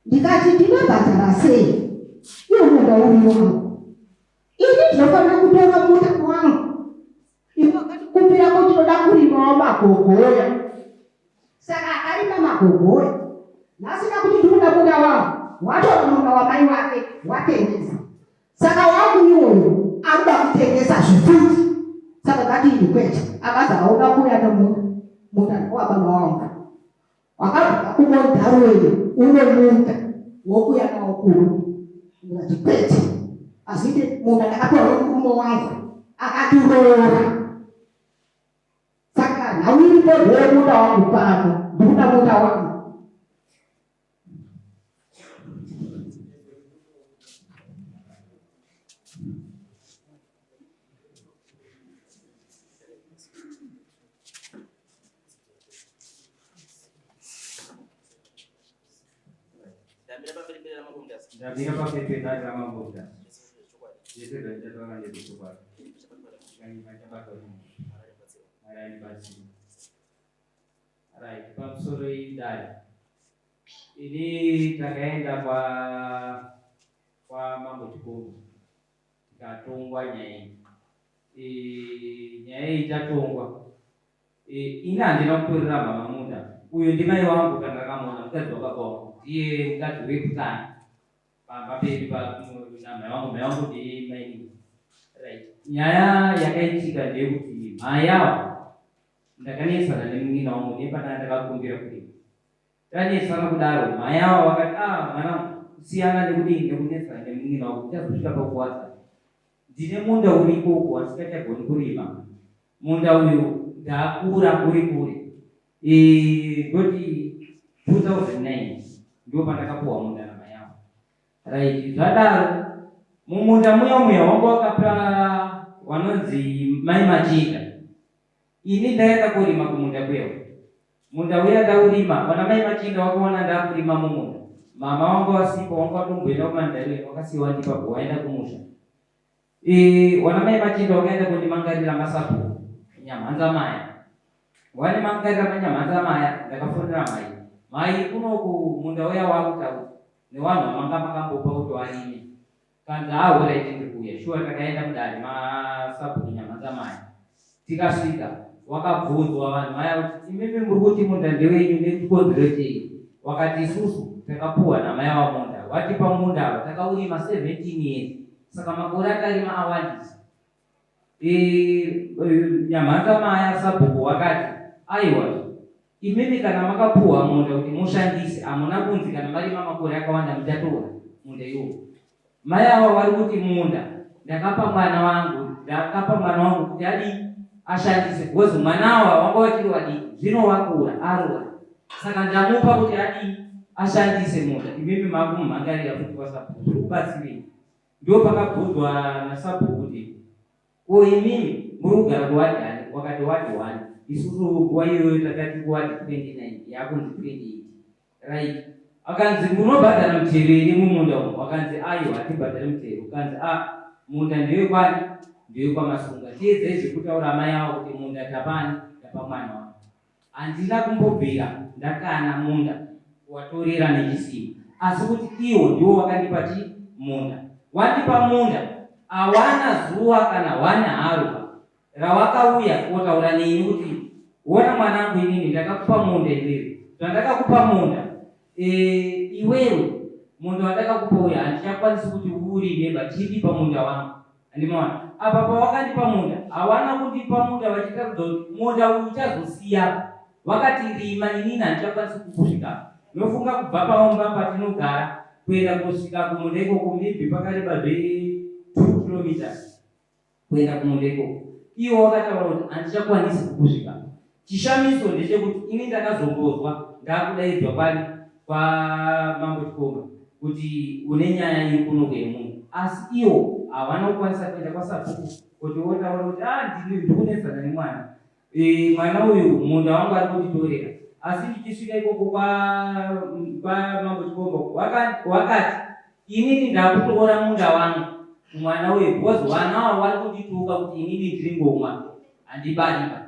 Ndikati ndinobhadhara sei iwo munda uri wangu? Ini ndinofanira kutora munda wangu. Iwe wakatikumbira kuti unoda kurimawo magogoya. Saka akarima magogoya. Nhasi ndakuti ndikuda munda wangu. Watora munda wamai wake watengesa. Saka wangu iwoyo anoda kutengesa zvifuti. Saka ngatini kwete. Akazi hauna kuuya nemunda. Munda ndewababa wangu. Wakabva kumodharweni uno munda wokuya nawo kuno. Ndikati kwete. Asi munda ndakapiwa nomurume wangu akatiroora. Saka nhau iripo ndeyemunda wangu pano. Ndikuda munda wangu. Ndamira pamberi pedare ramambo Mutasa. Zvese zvandichataura ndezvechokwadi. Ndikanyima ndichabatwa nemhosva. Mwari andibatsire. Right, pamusoro iyi dare. Ini takaenda kwa kwa Mambo Chikomba tikatongwa nyaya iyi. E, nyaya iyi tatongwa. E, ini handina kutorera mama munda. Uyu ndimai wangu kana ndakamuona mukadzi wababa wangu. Ndiye mukadzi wekutanga. Pamba pedu pa namai wangu, mai wangu ndi mainini. Right. Nyaya yakaitika ndeyekuti mhai ava Ndakanetsana nemunin'ina wangu nepandanga ndakakumbira kurima. Tanetsana kudaro mhai ava vakati ah mwanangu siyana nekudii nekunetsana nemunin'ina wako uchazosvika pakuwadzana. Ndine munda uri ikoko wandisingachagoni kurima. Munda uyu ndakura uri kure. Eh ndoti 2009 ndopandakapuhwa munda namai ava. Right zvadaro mumunda muya muya wanga wakapa wanonzi mai Machinda Ini ndaenda korima kumunda kwewa. Munda uya ndaurima, wana mai Machinda wakaona ndakurima mumunda. Mama wanga wasipo, wanga watomboenda kumandarira, wakasiya wandipa bho waenda kumusha. E, wana mai Machinda wakaenda kondimangarira masabhuku Nyamhanza maya. Wandimangarira manyamhanza maya, ndakafonera mai. Mai kunoku munda uya wakutaura newanhu wamanga makambopa kuti warime. Kanzi haa horaiti ndiri kuuya. Shuwa takaenda mudare masabhuku Nyamhanzamaya. Tikasvika wakabvunzwa vanhu vaya kuti imimi muri kuti munda ndewenyu nechikonzero chei? Wakati isusu takapuhwa namai ava munda. Watipa munda ava takaurima 17 years saka makore atarima awandisa. E, Nyamhanzamaya sabhuku wakati aiwa imimi kana makapuhwa munda kuti mushandise hamuna kunzi kana marima makore akawanda muchatora munda iwowo. Mai ava vari kuti munda ndakapa mwana wangu ndakapa mwana wangu kuti adii ashandise because mwana awa wanga wachiri wadiki zvino wakura aroora saka ndamupa kuti adii ashandise munda imimi makumumhangarira futi kwasabhuku zviri kubatsirei Ndopakabvunzwa nasabhuku kuti ko imimi muri kugara kuward ani wakati ward one isusu nguva iyoyo takati kuward 29 yakunzi 28 right akanzi munobhadhara mutero here mumunda umu wakanzi aiwa hatibhadhari mutero ukanzi a munda ndewekwani ndewekwamasunga chiedzai zvekutaura amai avo kuti munda tapani tapa mwana wangu Handina kumbobvira ndakana munda kuwatorera nechisimba asi kuti iwo ndiwo wakandipa chi munda. Wandipa munda awana zuva kana one haro rawakauya kotaura neni kuti wona mwanangu inini ndakakupa munda iwewe. Zvandakakupa munda e, iwewe munda wandakakupa uya handichakwanisi kuti uurime ba chindipa munda wangu. Andimaona apa pawakandipa munda hawana kundipa munda vachitaridza kuti munda uyu uchazosiya wakati rima inini handichakwanisi kukusvika nofunga kubva paumba patinogara kuenda kusvika kumunda ikoko maybe pakareba zve 2 kilometers kuenda kumunda ikoko iwo wakataura kuti handichakwanisi kukusvika Chishamiso ndechekuti ini ndakazombozwa ndakudaidzwa kwani kwamambo Chikomba kuti une nyaya iri kuno kuyemunhu asi iwo hawana kukwanisa kuenda kwasabhuku kuti wotaura kuti ah ndikunetsana nemwana e, mwana uyu munda wangu ari kunditorera asi ndichisvika ikoko kwamambo Chikomba wakati inini ndakutora munda wangu kumwana uyu because vana avo vari kundituka kuti inini ndiri ngomwa handibariba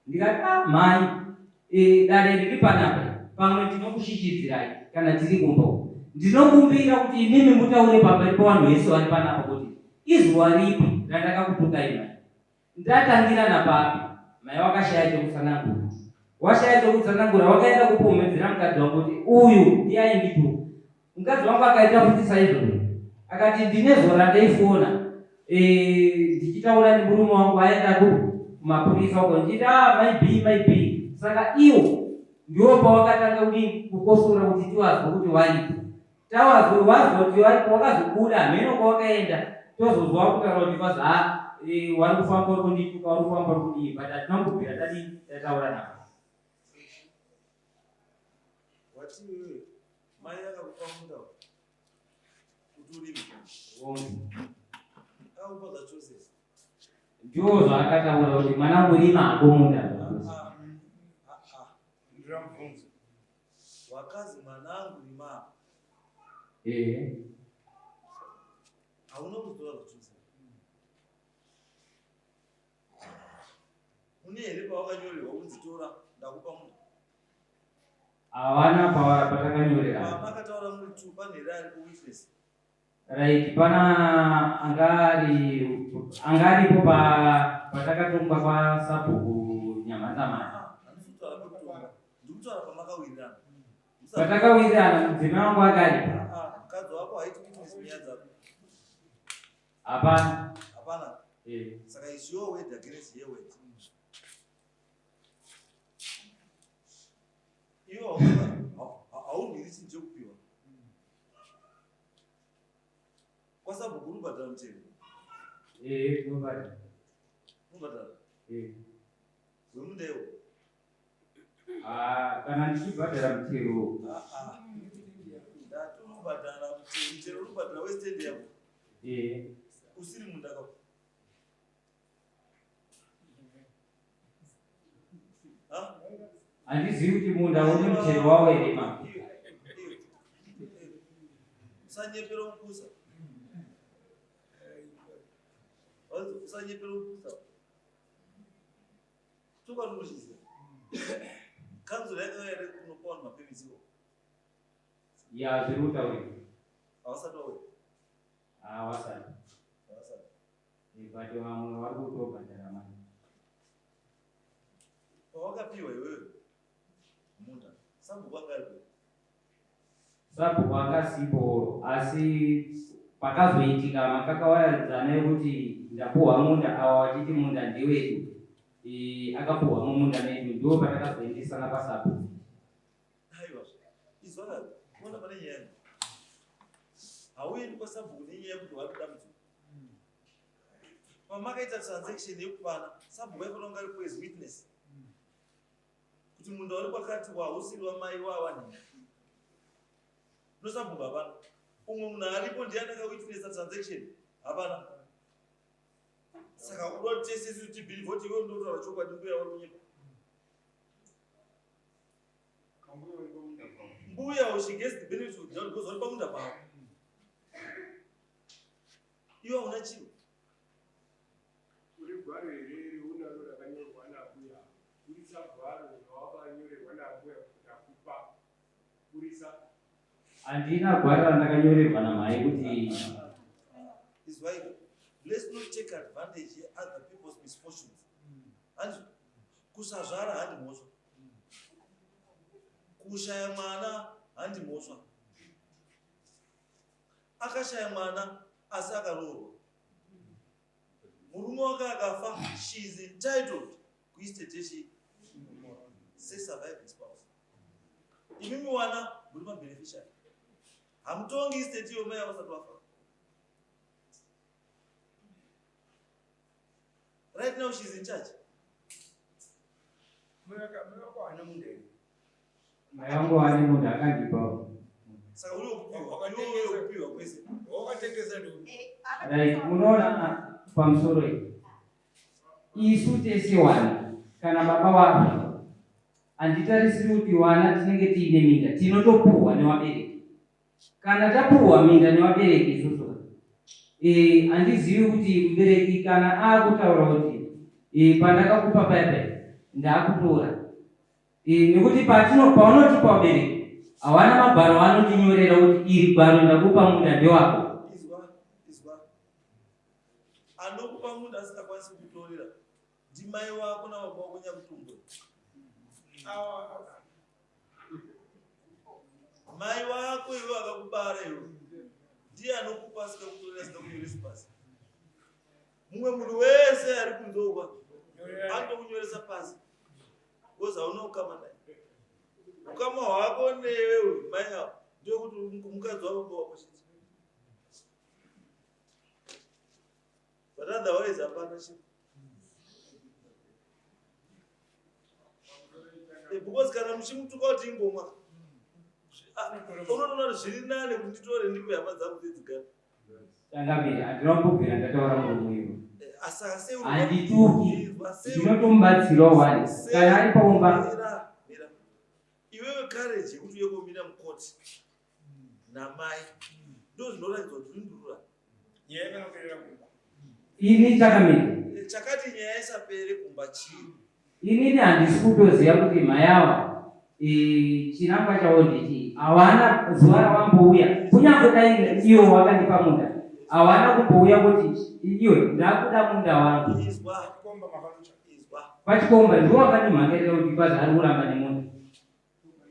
Ndikati ah mhai e, dare riri panapa pamwe ndinokushishidzirai kana tiri kumba uku. Ndinokumbira kuti imimi mutaure pamberi pevanhu vese vari panapa kuti izuva ripi randakakutukai mai. Ndatangira napapi? Mai wakashaya chekutsanangura. Washaya chekutsanangura wakaenda kupomedzera mukadzi wangu kuti uyu ndiye aindituka. Mukadzi wangu akaita futi saizvozvo. Akati ndine zuva randaifona ndichitaura nemurume wangu aenda kumapurisa uko ndichiti ah mai B mai B. Saka iwo ndiwo pawakatanga kudini kukosora kuti tiwazwe kuti waripo. Tawazwe wazwa kuti waripo wakazobuda hameno kwawakaenda tozozwa kutaura kuti kwazi ha wari kufamba uri kundituka wari kufamba uri kudii but hatina kumbobvira tadii tataura navo. Wati iwewe mai akakupa munda kuti urime. Hongu. Akakupa zvachose. Ndiwo zvaakataura kuti mwanangu rima hako munda. Ah, ah, ah. Ndiramubvunzo. Wakazi mwanangu rima. Eh. Hauna kuzitora zvachose. Une here pawakanyorerwa kunzi tora ndakupa munda? Havana patakanyorera. Pamakataura muri two pane here ari kuwitness? Right, pana angari angaripo pa patakatongwa kwasabhuku Nyamhanzamani. Ah, handisi kutaura pekutonga. Ndiri kutaura pamakawirirana. Patakawirirana mudzimai wangu akaripo. Ah, mukadzi wako haiti witness nyaya dzako. Hapana. Hapana. Eh. Saka is your word against her word. Iwe haurwiri chinhu chekupiwa. Kwasabhuku unobhadhara mutero. Eh, unobhadhara. Unobhadhara. Eh. Wemunda iwo. Ah, kana ndichibhadhara mutero. Ah, ah. Ndati unobhadhara mutero, mutero unobhadhara westand yako. Eh. Usiri munda kako. Ha? Handizivi kuti munda une mutero wawo here ma. Usanyepera kupusa. Usanyepera kupusa. Chokwadi unochiziva. Kanzuro yakauya here kunopa vanhu mapermits iko? Ya, zviri kutaurika. Havasati vauya. Havasati. Havasati. But vamwe vari kutobhadhara mari. Pawakapiwa iwewe munda, sabhuku anga aripo. Sabhuku akasipo asi pakazoitika makakawadzana yekuti ndapuhwa munda ava vachiti munda ndewedu. Akapuhwa mumunda medu ndipo patakazoendesana pasabhuku. Aiwa, izwa ka, unoona pane nyaya. Hauendi kwasabhuku nenyaya yekuti wari dambudziko. Pamakaita transaction yekupana, sabhuku aifanira kunge aripo as witness. Kuti munda uri kwakati wausiri wamai wawanhingi. Nosabhuku hapana. Umwe munhu aripo ndiye akawitnessa transaction. Hapana. Saka unoda tese isu tibelieve kuti iwe unotaura chokwadi mbuya vari kunyepa. Mbuya she gets the benefit of the doubt because vari pamunda pavo. Iwe hauna chiro. Uri gwaro here reunaro rakanyorwa nambuya? Burisa gwaro rawakanyorerwa nambuya kuti ndakupa. Burisa. Handina gwaro randakanyorerwa namai kuti Izwai, let's not take advantage other people's misfortunes. Handizvo? Kusazvara handi mhosva. Kushaya mwana handi mhosva. Akashaya mwana asi akaroorwa. Murume wake akafa, she is entitled kuestate yechi sesurviving spouse. Imimi wana muri mabeneficiary. Hamutongi estate iyo mai vasati vafa. Right now she's in charge. Mai vangu vane munhu akandipawo. Saka uri wekupiwa, iwe uri wekupiwa kwese. Wakatengesa ndo. Right, munoona pamusoro iyi. Isu tese wana kana baba wafa handitarisiri kuti wana tinenge tiine minda tinotopuhwa nevabereki. Kana tapuhwa minda nevabereki isusu handizivi kuti mubereki kana akutaura kuti pandakakupa paya paya ndaakutora nekuti paunotipa vabereki Hawana magwaro aanotinyorera kuti iri gwaro ndakupa munda ndewako. Izwa, izwa. Anokupa munda asingakwanisi kukutorera ndimai wako nababa wako nyakutumbura. Mai wako iwe akakubara iwe ndiye anokupa asingakutorera asingakunyoresi pasi. Mumwe munhu wese ari kunzogwa anotokunyoresa pasi because hauna ukama naye. Ukama hwako newe uyu mai avo ndewekuti mukadzi wababa wako chete. But otherwise hapana chinhu. Eh, because kana muchimutuka kuti ingomwa ah, unotoona kuti zviri nani kuti nditore ndipe hama dzangu dzedzigara. Changamire, handina kumbobvira ndataura muromo iwe. Eh, asi Handituki, ndinotomubatsirawo wani kana ari paumba. Mira, iwewe courage yekuti uye komira mukoti namai ndo zvinoratidza kuti uri ndurura. Nyaya inoperera kumba. Ini changamire. Eh, chakati nyaya isapere kumba chii? Inini handisi kutoziva kuti mhayawa chinangwa chavo ndechii. Hawana zuva rawambouya, kunyange dai iwo wakandipa munda, hawana kumbouya kuti iwe ndakuda munda wangu. Izwa, Komba makalucha. izwa. Pachikomba ndiwo wakandimhangarira kuti pazi ari kuramba nemunda.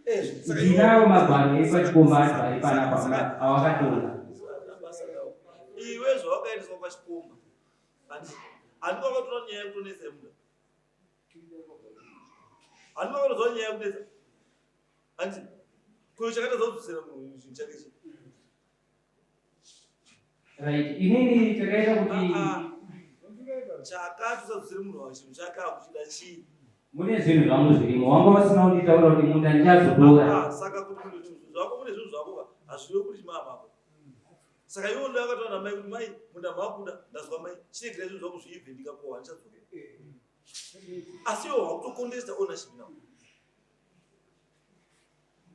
Eh, saka Ndinawo magwaro epachikomba acho ari panapa awakatora. Basa rawo. Iwe zvawakaendeswa kwachikomba handi wakatora nyaya yekutonetsa yemunda, handi wakatora nyaya yekunetsa, handi kuyo chakatadza kudzosera munhu chinhu chake chi Right, inini chakaita kuti Ah, ah. Chakati usadzosere munhu wacho chinhu chake akuchida chii? Mune zvinhu zvangu zvirimo, wanga usina kunditaura kuti munda ndichazotora. Ah, saka kuti mune zvinhu zvako, mune zvinhu zvako ka, hazvirevi kuti chimama mako. Saka iwe ndo akataura namai kuti mai, munda makuda, ndazwa mai, chiregerai zvinhu zvako zviibve, ndikakohwa ndichadzokera. Asi iwe wakutocontesta ownership now.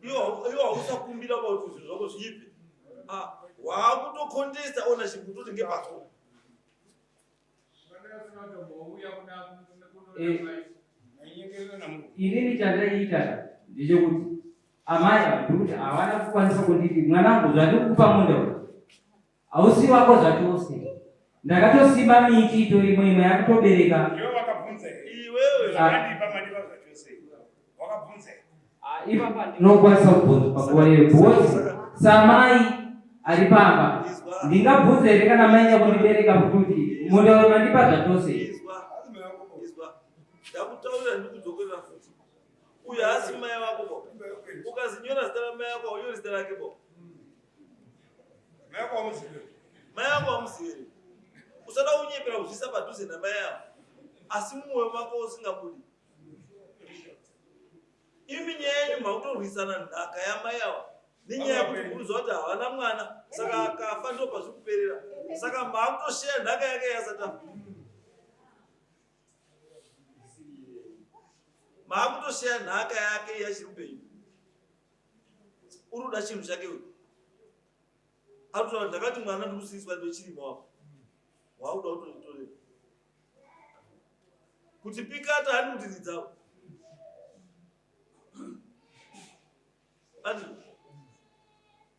Iwe hausakumbira kuti zvinhu zvako zviibve. Ah, wakutocontesta ownership kutoti ngepako. Inini chandaiita ndechekuti amai ava ndikuti havana kukwanisa kunditi mwanangu, zvandikukupa munda uyu hausi wako zvachose. Ndakatosima miti itorimo, imwe yakutobereka. Iwe wakabvunza here? Iwewe. Zvakandipa mandipa zvachose. Wakabvunza here? Ah, ipapa ndinokwanisa kubvunza panguva iyoyo because samai ari pamba Izwa. ndingabvunza here kana mai nyakundibereka kuti munda uyu mandipa zvachose? Izwa. Izwa. Ndakutaurira, ndikudzokorera futi. Uyu haasi mai wako bo. Ukazinyora zita ramai wako, haunyori zita rake bo. Mai wako wamuzive. Mai wako hamuzivi. Usada kunyepera kuzvisa padhuze namai ako. Asi mumwoyo mako usingabudi. Imi nyaya yenyu makutorwisana nhaka yamai ava nenyaya yekuti kurudzwa kuti havana mwana, saka akafa ndo pazviri kuperera, saka maakutosheya nhaka yake yasati afa, maakutosheya nhaka yake yachiri upenyu. Uri kuda chinhu chake uyu, ari kutaura ndakati mwana ndikusiiswa ndochirimo wapo, wakuda kutoitorera kuti pikata hani kuti ridzawo ati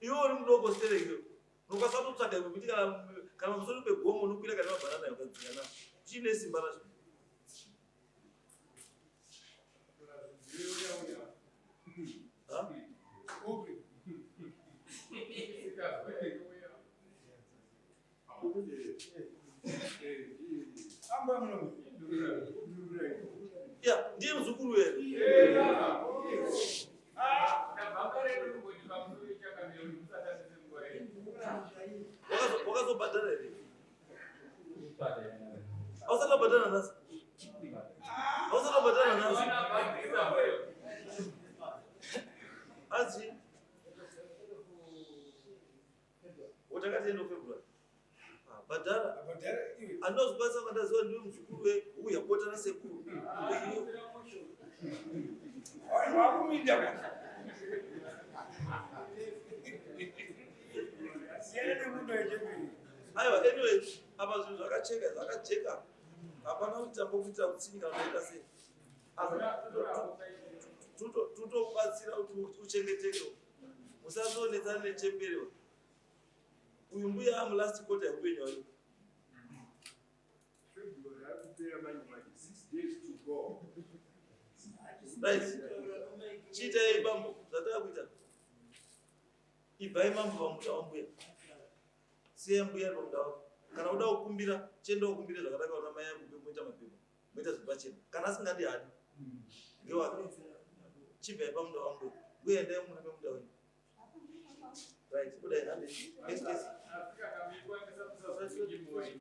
iwe uri mudoko stereki, unokwanisa kutotsvaga imwe miti kana pamusoro pegomo unokwira kana mabhanana ukadzika nazvo, chiine simba racho. Ha? Amba muno. Ya, ndiye muzukuru here? Wakazobhadhara here? Hausati wabhadhara nhasi? Hausati wabhadhara nhasi? Asi utakati end of February. Ah, bhadhara. Bhadhara iwe. Andinozokwanisa kundaziva ndiwe muzukuru uya bota rasekuru. Wakuminda kwa. Siyana nemunda yechemberi. Aiwa, anyway, apa zvinhu zvakacheka, zvakajeka, hapana kuti tambokuitira utsinyi kana kuita sei. Asi tutokubatsira kuti uchengeteke. Musazonetsana nechembere. Uyu mbuya amulast quarter yeupenyu hwake. February yakupera manje manje 6 days to go. Right. Chiitai bambo zvatava kuita. Ibvai mambo pamuta wambuya. Siyai mbuya ari pamuta wake. Kana uda kukumbira, chienda ukumbire zvakanaka una mai ako moita mapepa. Moita zviri pachena. Kana asingadi hadi. Ngewake. Chibvai pamuta wambuya. Mbuya endai murime munda wenyu. Right. Kudai hande. Next case. Afrika kamikwa ngesamusa.